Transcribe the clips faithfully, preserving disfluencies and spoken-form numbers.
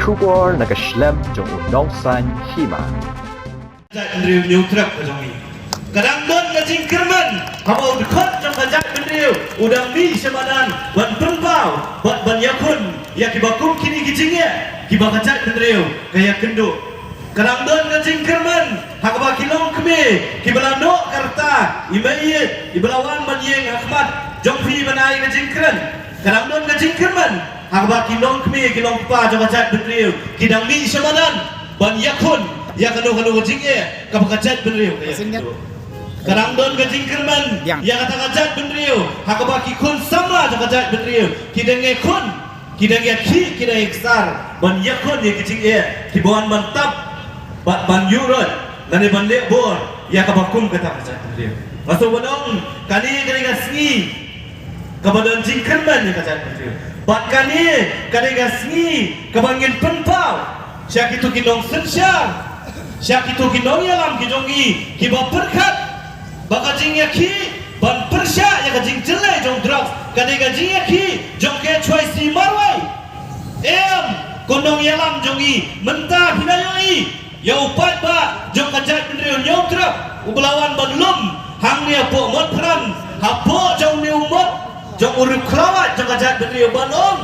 Khubor na ka shlem jong u Nongsaiñ Hima. Jaitbynriew Hynñiewtrep ka jong ngi. Ka dang don ka jingkyrmen haba u dkhot jong ka jaitbynriew u dang mih sha madan ban pynpaw bad ban ïakhun ïa kiba kum kine ki jingeh kiba ka jaitbynriew ka ïakynduh. Ka dang don ka jingkyrmen ha kaba ki longkmie kiba la noh ka rta, i meiieit iba la wan ban ïeng ha khmat jong phi ban ai ka jingkren. Ka dang don ka jingkyrmen ha kaba ki longkmie ki longkpa jong ka jaitbynriew ki dang mih sha madan ban ïakhun ïa kano kano ka jingeh kaba ka jaitbynriew ka ïakynduh. Ka dang don ka jingkyrmen ïa kata ka jaitbynriew ha kaba ki khun samla jong ka jaitbynriew ki dang ïakhun, ki dang ïakhih, ki dang ïakser ban ïakhun ïa ki jingeh kiba wan ban tap bad ban ïuh rit lane ban leh bor ïa kaba kum kata ka jaitbynriew. Nga sngewbha ban ong kane ka dei ka sngi kaba don jingkyrmen ïa ka jaitbynriew. Bad kane ka dei ka sngi kaba ngin pynpaw sha kito ki nongsynshar, sha kito ki nongïalam ki jong ngi kiba pyrkhat ba ka jingïakhih ban pyrshah ïa ka jingjyllei jong drugs ka dei ka jingïakhih jong ka H Y C marwei. Em, ko nongïalam jong ngi, mynta phi la ïohi ïa u paidbah jong ka jaitbynriew Hynñiewtrep uba la wan ban lum hangne hapoh Motphran, hapoh jong une u mot jong u riewkhlaw jong ka jaitbynriew ban ong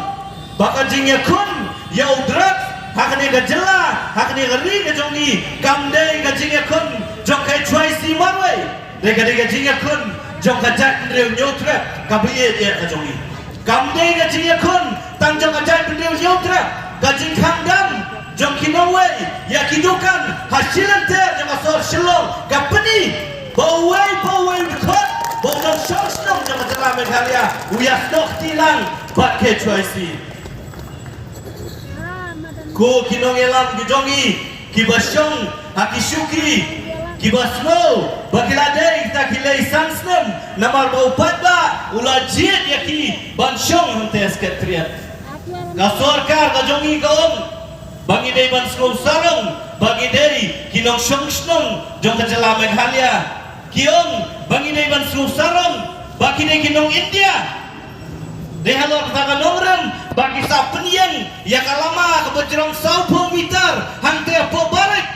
ba ka jingïakhun ïa u drugs ha kane ka jylla, ha kane ka ri ka jong ngi, kam dei ka jingïakhun jong ka H Y C marwei. Dei ka, dei ka jingïakhun jong ka jaitbynriew Hynñiewtrep kaba ïeit ïa ka jong ngi. Kam dei ka jingïakhun tang jong ka jaitbynriew Hynñiewtrep. Ka jingkhang dam jong ki nongwei ïa ki dukan ha shilynter jong ka sor Shillong ka pyni ba uwei pa uwei u dkhot, ba u nongshong shnong jong ka jylla Meghalaya u ïasnoh kti lang bad ka H Y C. Ko ki nongïalam ki jong ngi kiba shong ha ki shuki, kiba sngew ba ki la dei kita ki lei san snem namar ba u paidbah u la jied ïa ki ban shong hangta ha Secretariat. Ka sorkar ka jong ngi ka ong ba ngi dei ban sngew sarong ba ngi dei ki nongshong shnong jong ka jylla Meghalaya. Ki ong ba ngi dei ban sngew sarong ba ki dei ki nong India. Dei halor kata ka nongrim ba ki sa pynïeng ïa ka lama kaba jrong sawphew mitar hangta hapoh Barik.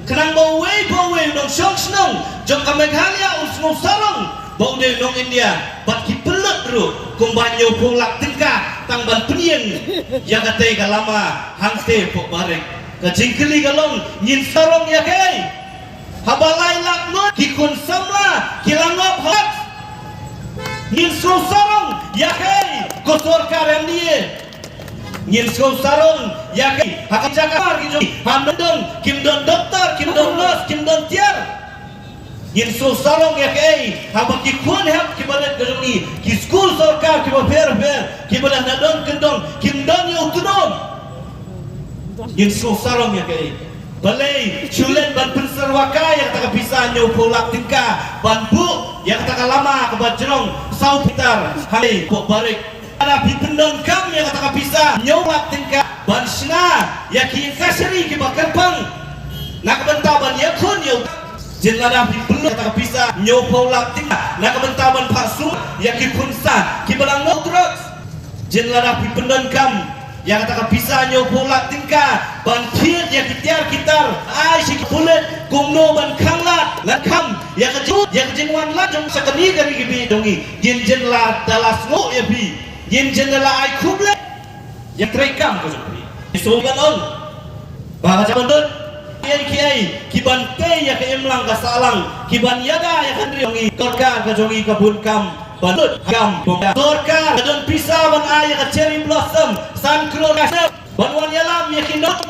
Khnang ba uwei pa uwei u nongshong shnong jong ka Meghalaya un sngew sarong ba u dei u nong India, bad ki pynlut ruh kumba hynñiewphew lak tyngka tang ban pynïeng ïa katei ka lama hangta hapoh Barik. Ka jingkylli ka long, ngin sarong ïa kaei? Haba lai lak ngut ki khun samla ki la ngop hok. Ngin sngew sarong ïa kaei ko sorkar M D A? Ngin sngew sarong ïa kaei ha ka jaka ki jong, ha Nongdong kim don doktor, kim don nurse, kim don tiar? Ngin sngew sarong ïa kaei haba ki khun hep kiba rit ka jong ngi, ki skul sorkar kiba pher pher, kiba lah na don kyndong kim don ïa u tnum? Ngin sngew sarong ïa kaei? Balei shu leit ban pynsyrwa kai ïa kata ka pisa hynñiewphew lak tyngka ban buh ïa kata ka lama kaba jrong saw mitar hangne hapoh Barik? Lada phi pyndonkam ïa kata ka pisa hynñiew lak tyngka ban shna ïa ki kashari kiba kyrpang na ka bynta ban ïakhun ïa u, jin lada phi pyndonkam ïa kata ka pisa hynñiewphew lak tyngka na ka bynta ban phah sumar ïa ki khun samla kiba dang ngop drugs, jin lada phi pyndonkam ïa kata ka pisa hynñiewphew lak tyngka ban thied ïa ki tiar ki tar, ai sha ki pulit kumno ban khanglad, lada kham ïa ka jing, ïa ka jingwan lad jong sa kane ka ri ka ri jong ngi, ngin jin la da la sngew ïa phi, ngin jin da la ai khublei ïa treikam ka jong phi. Sngewbha ban ong ba ka jaman dut kiei kiei kiban tei ïa ka imlang ka sahlang, kiban ïada ïa ka ri jong ngi, sorkar ka jong ngi ka bun kam ban lut kam. Sorkar ka don pisa ban ai ïa ka Cherry Blossom san klur ka snem ban wan ïalam ïa ki nong.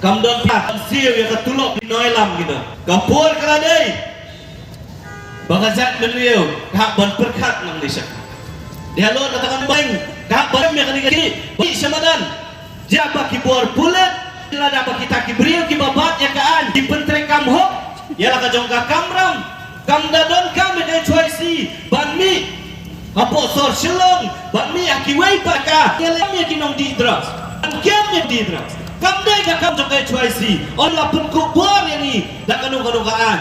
Kam don pisa ban siew ïa ka tulop ki nongïalam ki nong. Ka por ka la dei ba ka jaitbynriew ka hap ban pyrkhat nangne sha. Dei halor kata ka bang ka hap ban ïa kane ka ri ba sha madan. Jia ba ki bor pulit, lada ba kita ki briew kiba bat ïa ka aiñ ki pyntreikam hok ïa la ka jong ka kamram. Kam da donkam ïa ka H Y C ban mih hapoh sor Shillong, ban mih ha kiwei pat ka ïa lem ïa ki nongdih drugs, ban kem ïa ki dih drugs. Kam dei ka kam jong ka H Y C. Ym lah pynkup bor ïa ngi da kano kano ka aiñ.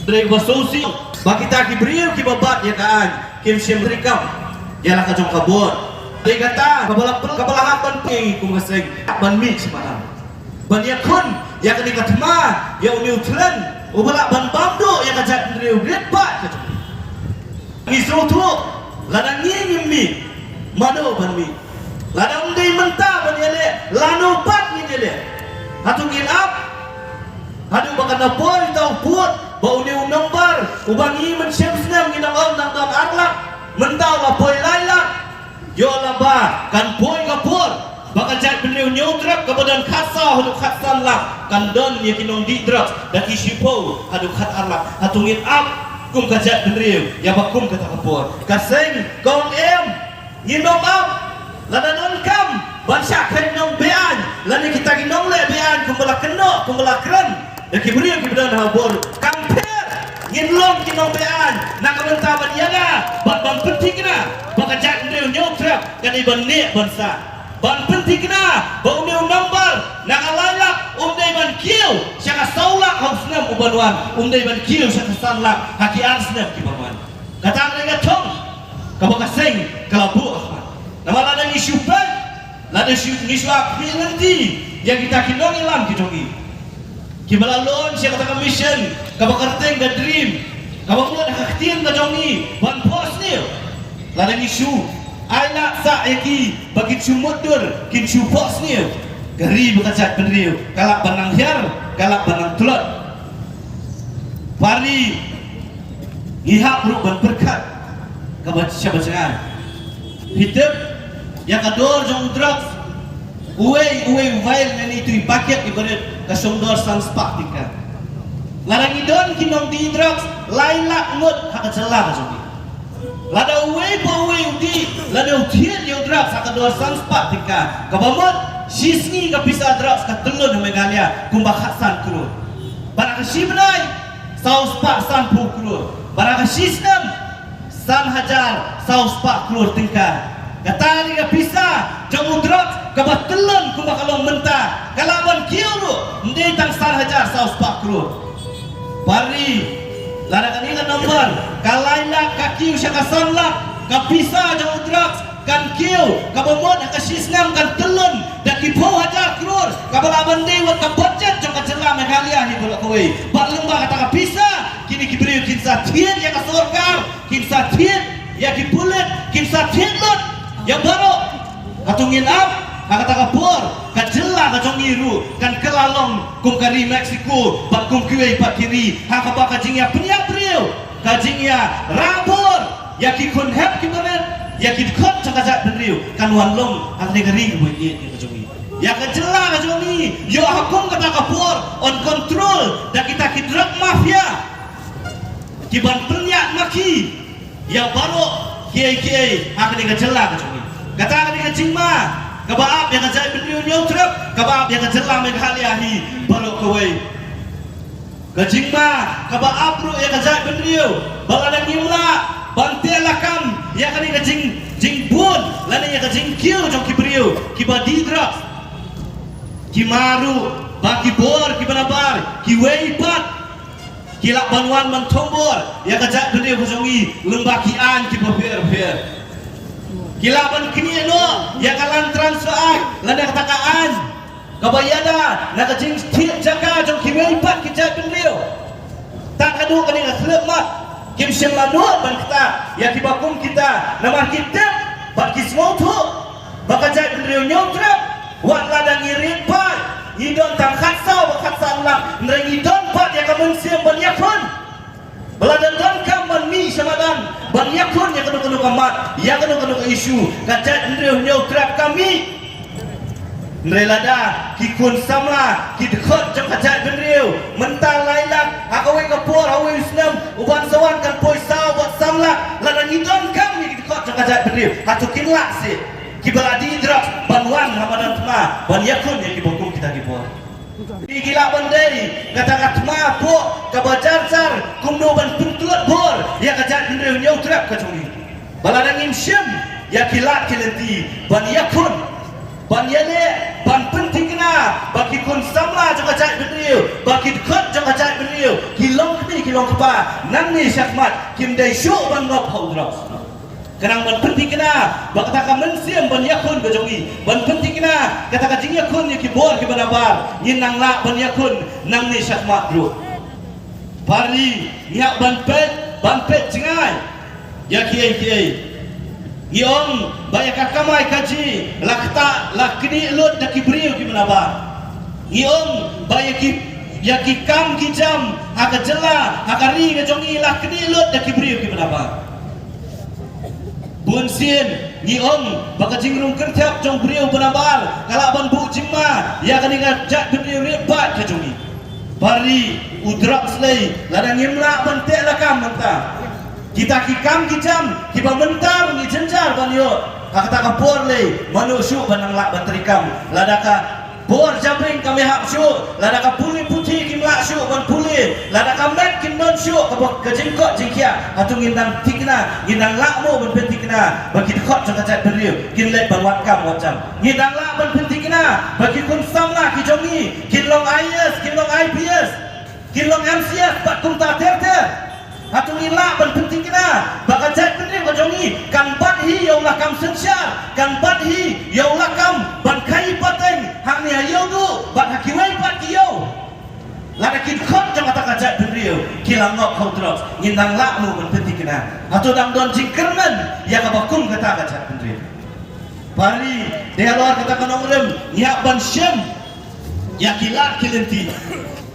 Dei ba sngewsih ba kita ki briew kiba bat ïa ka aiñ kim shym treikam ïa la ka jong ka bor. Te kata kaba la pynlong, kaba la hap ban pynlong kum ka seng ban mih sha madan, ban ïakhun ïa kane ka thma, ïa une u thlen uba lah ban bam duh ïa ka jaitbynriew rit pat ka jong ngi. Ngi sngewthuh, lada ngi ngim mih, mano ban mih? Lada ym dei mynta ban ïaleh, lano pat ngin ïaleh? Hato ngin ap haduh ba kan da poi uta u pud ba une u nombar uba ngi mynshem snem ngi nang ong nang don ar lak, mynta u la poi lai lak? Ïoh laba kan poi ka por ba ka jaitbynriew Hynñiewtrep kaba don khatsaw haduh khatsan lak kan don ïa ki nongdih drugs da ki shiphew haduh khatar lak. Hato ngin ap kum ka jaitbynriew ïa ba kum kata ka por? Ka seng ka ong em, ngim ap. Lada donkam ban shah kheit nong be-aiñ lane kita ki nongleh be-aiñ kumba la kynnoh kumba la kren da ki briew kiba don ha bor, kam pher. Ngin long ki nong be-aiñ na ka bynta ban ïada bad ban pynthikna ba ka jaitbynriew Hynñiewtrep ka dei ban neh ban sah, ban pynthikna ba une u nombar na ka lai lak um dei ban kiew sha ka saw lak ha u snem uban wan, um dei ban kiew sha ka san lak ha ki ar snem kiban wan. Kata ka dei ka thong kaba ka seng ka la buh ha khmat. Namar lada ngi shu peit, lada shu, ngi shu ap khmih lynti ïa kita ki nongïalam ki jong ngi kiba la launch ïa kata ka mission kaba kyrteng ka DREAM, kaba mut ha ka ktien ka jong ngi ban phohsniew. Lada ngi shu ai lad sah ïa ki ba kin shu mutdur, kin shu phohsniew, ka ri bad ka jaitbynriew ka lah ban nang hiar, ka lah ban nang tlot. Pari, ngi hap ruh ban pyrkhat kaba shaba jngai. Phi tip ïa ka dor jong u drugs, uwei uwei u vial ne itu i paket iba rit ka shong dor san spah tyngka. Lada ngi don ki nongdih drugs lai lak ngut ha ka jylla ka jong ngi, lada uwei pa uwei u dih lane u thied ïa u drugs ha ka dor san spah tyngka, kaba mut shi sngi ka pisa drugs ka tyllun ha Meghalaya kumba khatsan klur. Bad ha ka shi bnai saw spah sanphew klur. Bad ha ka shi snem san hajar saw spah klur tyngka. Kata ka dei ka pisa jong u drugs kaba tyllun kumba ka long mynta, ka lah ban kiew ruh ym dei tang san hajar saw spah klur. Pari, lada kane ka nombar ka lai lak ka kiew sha ka san lak, ka pisa jong u drugs kan kiew, kaba mut ha ka shi snem kan tyllun da ki phew hajar klur, kaba lah ban dei wat ka budget jong ka jylla Meghalaya hi baroh kawei. Bad lyngba kata ka pisa kine ki briew kin sa thied ïa ka sorkar, kin sa thied ïa ki pulit, kin sa thied lut ïa baroh. Hato ngin ap? Ha kata ka por ka jylla ka jong ngi ruh kan kylla long kum ka ri Mexico bad kum kiwei pat ki ri, ha kaba ka jingïapynïap briew, ka jingïarah bor ïa ki khun hep kiba rit, ïa ki dkhot jong ka jaitbynriew kan wan long ha kane ka ri kaba ïeit ka jong ngi. Ïa ka jylla ka jong ngi ïoh ha kum kata ka por on control da kita ki drug mafia kiban pynïaid ma ki ïa baroh kiei kiei ha kane ka jylla ka jong ngi. Kata ka dei ka jingma kaba ap ïa ka jaitbynriew Hynñiewtrep, kaba ap ïa ka jylla Meghalaya hi baroh kawei. Ka jingma kaba ap ruh ïa ka jaitbynriew ba lada ngim lah ban teh lakam ïa kane ka jing, jingbun lane ïa ka jingkiew jong ki briew kiba dih drugs, ki ma ruh ba ki bor kiba nabar kiwei pat ki lah ban wan ban thombor ïa ka jaitbynriew ka jong ngi lyngba ki aiñ kiba pher pher. Ki lah ban knieh noh ïa ka Land Transfer Act lane kata ka aiñ kaba ïada na ka jingthied jaka jong kiwei pat ki jaitbynriew. Tad haduh kane ka khyllipmat kim shym la nud ban ktah ïa kiba kum kita namar ki tip bad ki sngewthuh ba ka jaitbynriew Hynñiewtrep, wat lada ngi rit pat, ngi don tang khatsaw bad khatsan lak, hynrei ngi don pat ïa ka mynsiem ban ïakhun. Ba lada donkam ban mih sha madan ban ïakhun ïa kano kano ka mat, ïa kano kano ka issue, ka jaitbynriew Hynñiewtrep ka mih. Hynrei lada ki khun samla, ki dkhot jong ka jaitbynriew, mynta lai lak, ha kawei ka por, ha kawei u snem uban sa wan kan poi saw bad san lak. Lada ngi donkam ïa ki dkhot jong ka jaitbynriew, hato kin lah seh kiba la dih drugs ban wan ha madan thma ban ïakhun ïa kiba kum kita ki bor? Ki lah ban dei kata ka thma hapoh kaba jar jar kumno ban pyntlot bor ïa ka jaitbynriew Hynñiewtrep ka jong ngi. Ba lada ngim shim ïa ki lad ki lynti ban ïakhun, ban ïaleh, ban pynthikna ba ki khun samla jong ka jaitbynriew, ba ki dkhot jong ka jaitbynriew ki long kmie ki long kpa, nangne shakhmat kim dei shuh ban ngop ha u drugs. Khnang ban pynthikna ba kata ka mynsiem ban ïakhun ka jong ngi, ban pynthikna kata ka jingïakhun ïa ki bor kiba nabar, ngin nang lah ban ïakhun nangne shakhmat ruh. Parri, ngi hap ban peit, ban peit jngai ïa kiei kiei. Ngi ong ba ïa ka kamai kajih la ktah, la knieh lut da ki briew kiba nabar. Ngi ong ba ïa ki, ïa ki kam ki jam ha ka jylla, ha ka ri ka jong ngi la knieh lut da ki briew kiba nabar. Bun sien ngi ong ba ka jingrung kyrthep jong briew ba nabar ka lah ban buh jingma ïa kane ka jaitbynriew rit paid ka jong ngi. Parri, u drugs lei, lada ngim lah ban teh lakam mynta, kita ki kam ki jam kiba mynta ngi jynjar ban ïoh, ha kata ka por lei mano shuh ban nang lah ban treikam lada ka bor jabieng kam ïahap shuh, lada ka pule puthi kim lah shuh ban pule, lada ka met kim don shuh ka, ka jingkoit jingkhiah. Hato ngin nang thikna, ngin nang lah mo ban pynthikna ba ki dkhot jong ka jaitbynriew kin leit ban wad kam wad jam? Ngin nang lah ban pynthikna ba ki khun samla ki jong ngi kin long I A S, kin long I P S, kin long M C S bad kumta ter ter? Hato ngi lah ban pynthikna ba ka jaitbynriew ka jong ngi kan bat hi ïa u lakam synshar, kan bat hi ïa u lakam ban khaïi pateng hangne ha Ïewduh bad ha kiwei pat ki ïew? Lada ki dkhot jong kata ka jaitbynriew ki la ngop ha u drugs, ngin nang lah mo ban pynthikna? Hato dang don jingkyrmen ïa kaba kum kata ka jaitbynriew? Parri, dei halor kata ka nongrim ngi hap ban shem ïa ki lad ki lynti.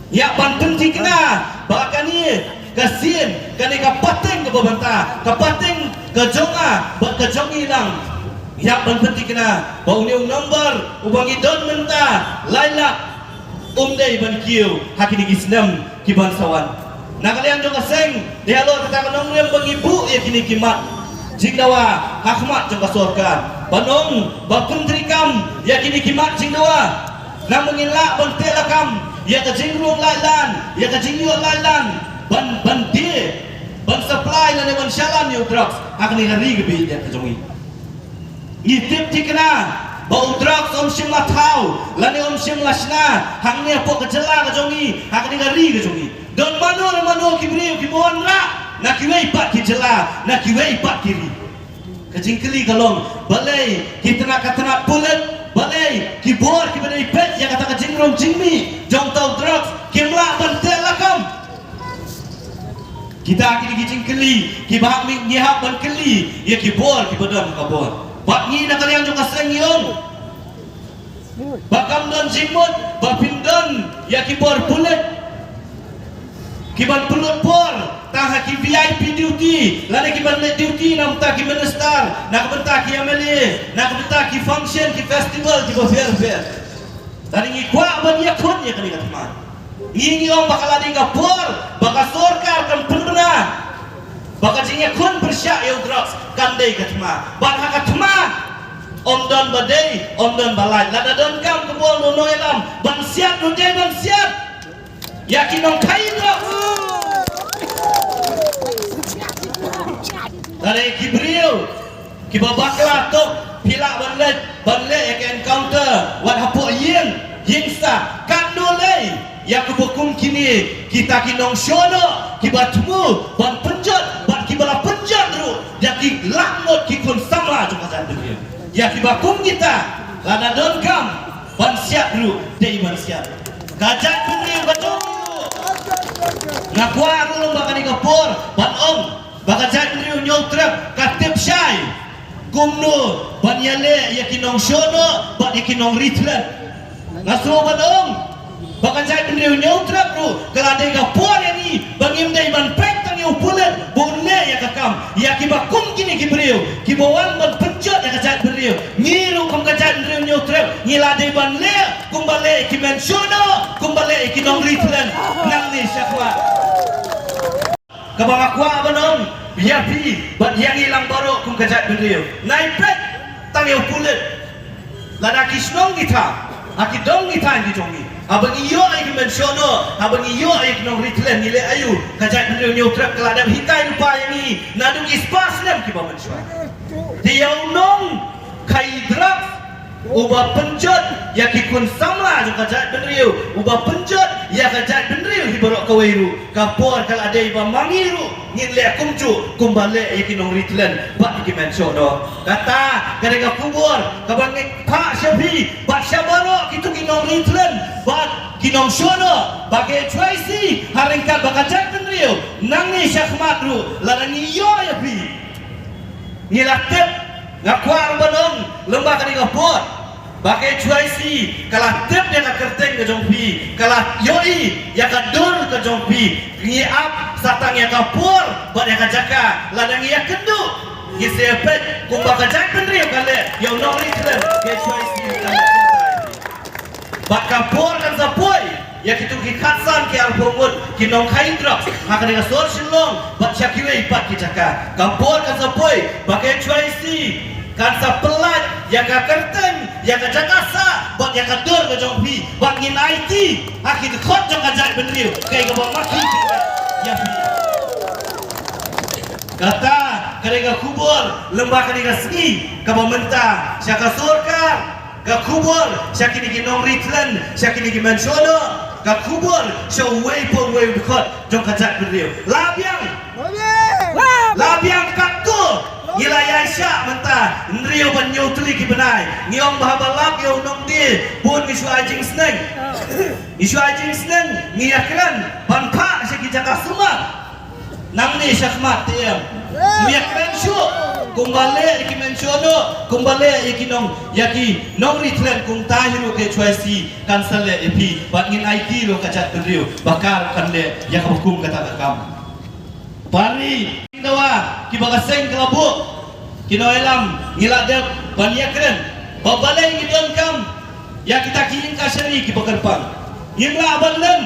Ïa ban pynthikna ba kane ka sien, kane ka pateng kaba mynta, ka pateng ka jong nga bad ka jong ngi lang. Ïa ban pynthikna ba une u nombar uba ngi don mynta, lai lak, um dei ban kiew ha kine ki snem ki ban sa wan. Na ka liang jong ka seng, dei halor kata ka nongrim ba ngi buh ïa kine ki mat jingdawa ha khmat jong ka sorkar ban ong ba pyntreikam ïa kine ki mat jingdawa. Namar ngin lah ban teh lakam ïa ka jingrung laitlan, ïa ka jingïoh laitlan ban, ban die, ban supply lane ban shalan ïa u drugs ha kane ka ri kaba ïeit ka jong ngi. Ngi tip thikna ba u drugs um shym la thaw lane um shym la shna hangne hapoh ka jylla ka jong ngi, ha kane ka ri ka jong ngi. Don mano na mano ki briew kiba wanrah na kiwei pat ki jylla, na kiwei pat ki ri. Ka jingkylli ka long, balei ki tnat ka tnat pulit, balei ki bor kiba dei peit ïa kata ka jingrung jingmih jong uta u drugs kim lah ban teh lakam? Kita ki dei ki jingkylli kiba hap ngi, ngi hap ban kylli ïa ki bor kiba don ha ka bor. Bad ngi na ka liang jong ka seng ngi ong ba kam don jingmut ba phin don ïa ki bor pulit kiban pynlut por tang ha ki V I P duty lane kiban leit duty na bynta ki minister, na ka bynta ki M L A, na ka bynta ki function, ki festival kiba pher pher. Tang ngi kwah ban ïakhun ïa kane ka thma. Ngi, ngi ong ba ka la dei ka por ba ka sorkar kan pynbna ba ka jingïakhun pyrshah ïa u drugs kan dei ka thma. Bad ha ka thma ym don ba dei, ym don ba lait. Lada donkam ka bor, nongïalam ban siat ruh dei ban siat ïa ki nongkhaïi drugs. Lada ki briew kiba bakla tok phi lah ban leit, ban leh ïa ka encounter wat hapoh ïing, ïing sah, katno lei ïa kaba kum kine kita ki nongshong noh kiba thmu ban pynjot bad kiba la pynjot ruh da ki lak ngut ki khun samla jong ka jaitbynriew. Ïa kiba kum kita lada donkam ban siat ruh dei ban siat. Ka jaitbynriew ka jong ngi ruh, nga kwah ruh long ba kane ka por ban ong ba ka jaitbynriew Hynñiewtrep ka tip shai kumno ban ïaleh ïa ki nongshong noh bad ïa ki nongri thlen. Nga sngew ban ong ba ka jaitbynriew Hynñiewtrep ruh ka la dei ka por ïa ngi ba ngim dei ban peit tang ïa u pulit ba un leh ïa ka kam. Ïa kiba kum kine ki briew kiba wan ban pynjot ïa ka jaitbynriew, ngi ruh kum ka jaitbynriew Hynñiewtrep ngi la dei ban leh kumba leh ïa ki men shong noh, kumba leh ïa ki nongri thlen nangne shakhmat. Kaba nga kwah ban ong ïa phi bad ïa ngi lang baroh kum ka jaitbynriew, nai peit tang ïa u pulit. Lada ki shnong ki thaw, ha ki dong ki thaiñ ki jong ngi, haba ngi ïoh ïa ki men shong noh, haba ngi ïoh ïa ki nongri thlen, ngi leh aïu? Ka jaitbynriew Hynñiewtrep ka la dep hikai lypa ïa ngi naduh ki spah snem kiba mynshuwa. Te ïa u nongkhaïi drugs uba pynjot ïa ki khun samla jong ka jaitbynriew, uba pynjot ïa ka jaitbynriew hi Baroh kawei ruh, ka por ka la dei ba ma ngi ruh ngin leh kumjuh kumba leh ïa ki nongri thlen bad ïa ki mynshuwa noh. Kata ka dei ka khubor kaba ngi phah sha phi bad sha baroh kito ki nongri thlen bad ki nongshuwa noh ba ka H Y C ha ryngkat bad ka jaitbynriew nangne shakhmat ruh lada ngi ïoh ïa phi. Ngi la tip, nga kwah ban ong, lem bad kane ka por ba ka H Y C ka la tip ïa ka kyrteng ka jong phi, ka la ïohi ïa ka dur ka jong phi. Ngi ap sa tang ïa ka por bad ïa ka jaka, lada ngi ïakynduh ngi sa peit kumba ka jaitbynriew ka leh ïa u nongri thlen ka H Y C. Bad ka por kan sa poi ïa kito ki khatsan ki arphew ngut ki nongkhaïi drugs ha kane ka sor Shillong bad sha kiwei pat ki jaka. Ka por kan sa poi ba ka H Y C kan sa pyllait ïa ka kyrteng, ïa ka jaka sah bad ïa ka dur ka jong phi, bad ngin aiti ha ki dkhot jong ka jaitbynriew kaei kaba ma phi ïa phi. Kata ka dei ka khubor lem bad kane ka sngi kaba mynta sha ka sorkar, ka khubor sha kine ki nongri thlen, sha kine ki mynshuwa noh, ka khubor sha uwei pa uwei u dkhot jong ka jaitbynriew. La biang, la biang katto ngi la ïaishah mynta, hynriew ban hynñiew tylli ki bnai. Ngi ong ba haba lap ïa u nongdie bun ngi shu ai jingsneng, ngi shu ai jingsneng, ngi ïakren ban phah sha ki jaka sumar. Nangne shakhmat te em, ym ïakren shuh kumba leh ïa ki mynshuwa noh, kumba leh ïa ki nong, ïa ki nongri thlen. Kumta hi ruh ka H Y C kan sa leh ïa phi bad ngin aiti ruh ka jaitbynriew ba ka ruh kan leh ïa kaba kum kata ka kam. Pari dawa kiba ka seng ka la buh, ki nongïalam, ngi la dep ban ïakren ba balei ngi donkam ïa kita ki inquiry kiba kyrpang. Ngim lah ban len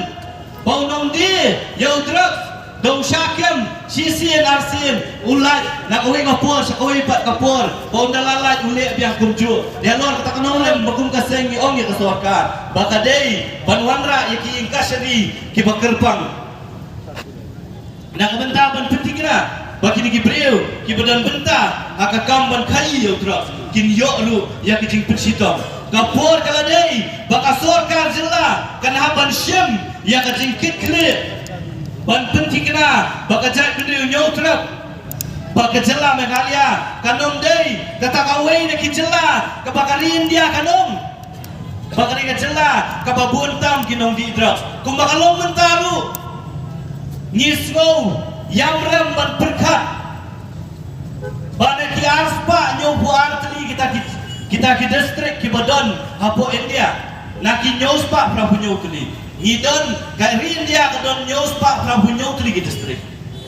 ba u nongdie ïa u drugs da u shah kem shisien arsien, u lait na kawei ka por sha kawei pat ka por, ba ynda la lait u leh biang kumjuh. Ïa lor kata ka nonglem ba kum ka seng ngi ong ïa ka sorkar ba ka dei ban wanrah ïa ki inquiry kiba kyrpang. Na ka bynta ban pynthikna ba kine ki briew kiba don bynta ha ka kam ban khaïi ïa u drugs kin ïoh ruh ïa ka jingpynshitom. Ka por ka la dei ba ka sorkar jylla kan hap ban shim ïa ka jingkitkhlieh ban pynthikna ba ka jaitbynriew Hynñiewtrep, ba ka jylla Meghalaya kan ym dei kata kawei na ki jylla kaba ka ri India kan ong ba ka dei ka jylla kaba bun tam ki nongdie drugs. Kumba ka long mynta ruh, ngi sngew ïam rem ban pyrkhat ba na ki arspah hynñiewphew ar tylli kita ki, kita ki district kiba don hapoh India, na ki hynñiewspah phraphew hynñiew tylli ngi don, ka ri India ka don hynñiewspah phraphew hynñiew tylli ki district.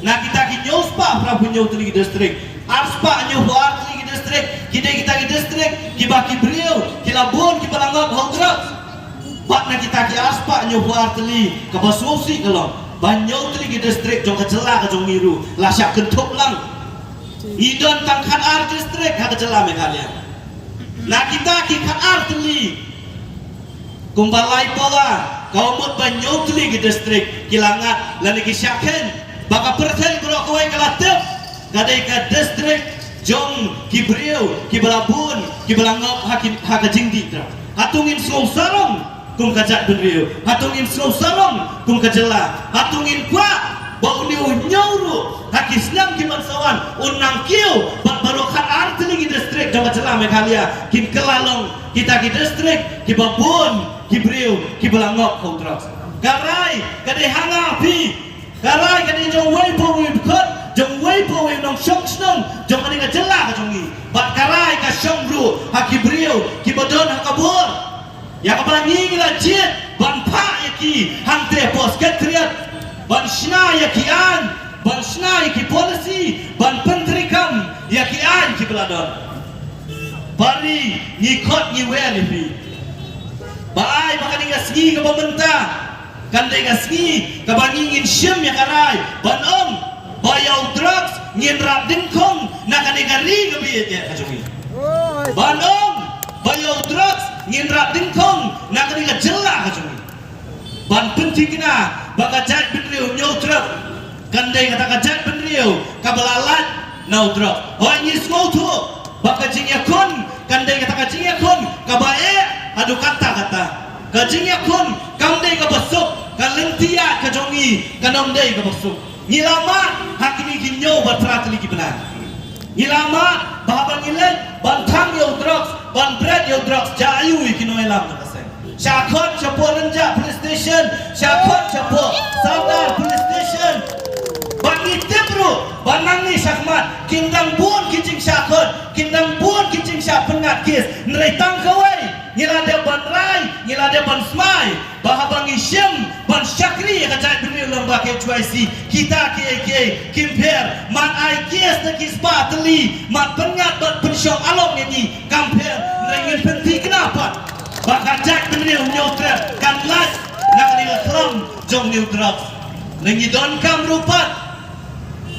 Na kita ki hynñiewspah phraphew hynñiew tylli ki district, arspah hynñiewphew ar tylli ki district ki dei kita ki district kiba ki briew ki la bun kiba la ngop ha u drugs. Bad na kita ki arspah hynñiewphew ar tylli, kaba sngewsih ka long ba hynñiew tylli ki district jong ka jylla ka jong ngi ruh la shah kynthup lang. Ngi don tang khatar district ha ka jylla Meghalaya. Na kita ki khatar tylli, kumba lai pawa, ka mut ba hynñiew tylli ki district ki la ngat lane ki shah kheiñ, ba ka pyrthei baroh kawei ka la tip ka dei ka district jong ki briew kiba la bun kiba la ngop ha ki, ha ka jingdie drugs. Hato ngin sngew sarong kum ka jaitbynriew? Hato ngin sngew sarong kum ka jylla? Hato ngin kwah ba une u hynñiew ruh ha ki snem ki ban sa wan un nang kiew bad baroh khatar tylli ki district jong ka jylla Meghalaya kin kylla long kita ki district kiba bun ki briew kiba la ngop ha u drugs? Ka rai ka dei ha nga phi, ka rai ka dei jong uwei pa uwei u dkhot, jong uwei pa uwei u nongshong shnong jong kane ka jylla ka jong ngi. Bad ka rai ka shong ruh ha ki briew kiba don ha ka bor. Ïa kaba ngi ngi la jied ban phah ïa ki hangtei hapoh Secretariat, ban shna ïa ki aiñ, ban shna ïa ki policy, ban pyntreikam ïa ki aiñ kiba la don. Pari, ngi khot ngi wer ïa phi ba ai ba kane ka sngi kaba mynta kan dei ka sngi kaba ngi ngin shim ïa ka rai ban ong ba ïa u drugs ngin rah dyngkhong na kane ka ri kaba ïeit ka jong ngi. Ban ong ba ïa u drugs ngin rah dyngkhong na kane ka jylla ka jong ngi. Ban pynthikna ba ka jaitbynriew Hynñiewtrep kan dei kata ka jaitbynriew kaba la lait na u drugs. Hooid, ngi sngewthuh ba ka jingïakhun kan dei kata ka jingïakhun kaba eh haduh katta katta. Ka jingïakhun kam dei kaba suk, Ka lynti ïaid ka jong ngi kan ym dei kaba suk. Ngi la mad ha kine ki hynñiew bad phra tylli ki bnai. Ngi la mad ba haba ngi leit ban thang ïa u drugs, ban bret ïa u drugs, jia aiu ïa ki nongïalam jong ka seng. Sha khot shapoh Rynjah Police Station, sha khot shapoh Sawdar Police Station. Bad ngi tip ruh ba nangne shakhmat kin dang bun ki jingshah khot, kin dang bun ki jingshah pynngat kes. Hynrei tang kawei ngi la dep ban rai, ngi la dep ban smai ba haba ngi shim ban shakri ïa ka jaitbynriew lyngba ka H Y C, kita kiei kiei kim pher. Mat ai kes na ki spah tylli, mat pynngat bad pynshong along ïa ngi kam pher. Hynrei ngin pynthikna pat ba ka jaitbynriew Hynñiewtrep kan lait na kane ka khlam jong une u drugs. Hynrei ngi donkam ruh pat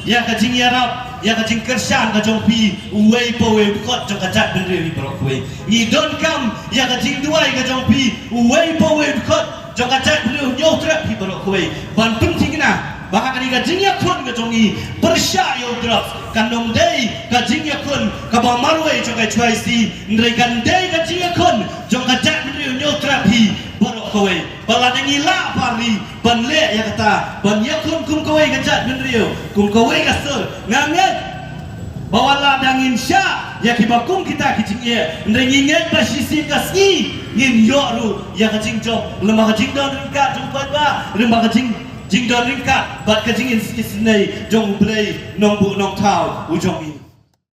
ïa ka jingïarap, ïa ka jingkyrshan ka jong phi uwei pa uwei u dkhot jong ka jaitbynriew hi baroh kawei. Ngi donkam ïa ka jingduwai ka jong phi uwei pa uwei u dkhot jong ka jaitbynriew Hynñiewtrep hi baroh kawei ban pynthikna ba ha kane ka jingïakhun ka jong ngi pyrshah ïa u drugs kan ym dei ka jingïakhun kaba marwei jong ka H Y C, hynrei kan dei ka jingïakhun jong ka jaitbynriew Hynñiewtrep hi baroh kawei. Ba lada ngi lah ban ri ban leh ïa kata, ban ïakhun kum kawei ka jaitbynriew, kum kawei ka sur, nga ngeit ba wat lada ngin shah ïa kiba kum kita ki jingeh, hynrei ngi ngeit ba shisien ka sngi ngin ïoh ruh ïa ka jingjop lyngba ka jingdon ryngkat jong u paidbah, lyngba ka jing, jingdon ryngkat bad ka jingisynei jong U Blei Nongbuh Nongthaw u jong ngi.